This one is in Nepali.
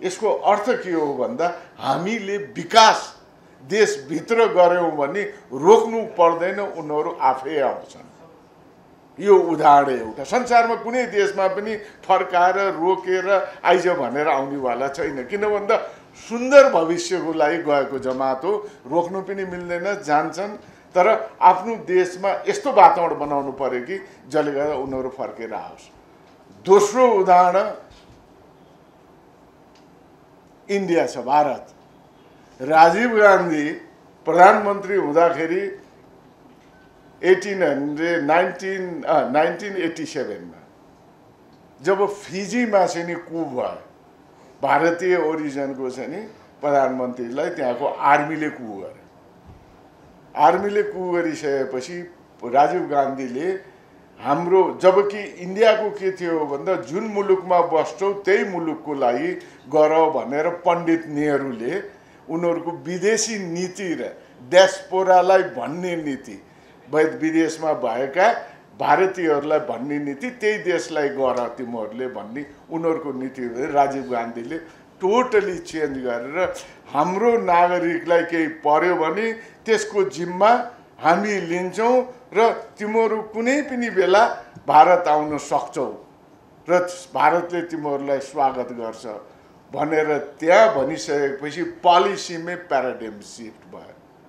यसको अर्थ के हो भन्दा हामीले विकास देशभित्र गऱ्यौँ भने रोक्नु पर्दैन, उनीहरू आफै आउँछन्। यो उदाहरण एउटा। संसारमा कुनै देशमा पनि फर्काएर रोकेर आइज भनेर आउनेवाला छैन, किन भन्दा सुन्दर भविष्यको लागि गएको जमात हो। रोक्नु पनि मिल्दैन, जान्छन्। तर आफ्नो देशमा यस्तो वातावरण बनाउनु पर्यो कि जसले गर्दा उनीहरू फर्केर आओस्। दोस्रो उदाहरण इन्डिया छ, भारत। राजीव गान्धी प्रधानमन्त्री हुँदाखेरि 1987 मा जब फिजीमा चाहिँ नि कु भयो, भारतीय ओरिजिनको चाहिँ नि प्रधानमन्त्रीलाई त्यहाँको आर्मीले कु गर्यो। आर्मीले कु गरिसकेपछि राजीव गान्धीले हाम्रो, जबकि इन्डियाको के थियो भन्दा जुन मुलुकमा बस्छौ त्यही मुलुकको लागि गर भनेर पण्डित नेहरूले उनीहरूको विदेशी नीति र डायस्पोरालाई भन्ने नीति, विदेशमा भएका भारतीयहरूलाई भन्ने नीति, त्यही देशलाई गर तिमीहरूले भन्ने उनीहरूको नीति राजीव गान्धीले टोटली चेन्ज गरेर हाम्रो नागरिकलाई केही पर्यो भने त्यसको जिम्मा हामी लिन्छौँ र तिमीहरू कुनै पनि बेला भारत आउन सक्छौ र भारतले तिमीहरूलाई स्वागत गर्छ भनेर त्यहाँ भनिसकेपछि पोलिसीमै प्याराडाइम सिफ्ट भयो।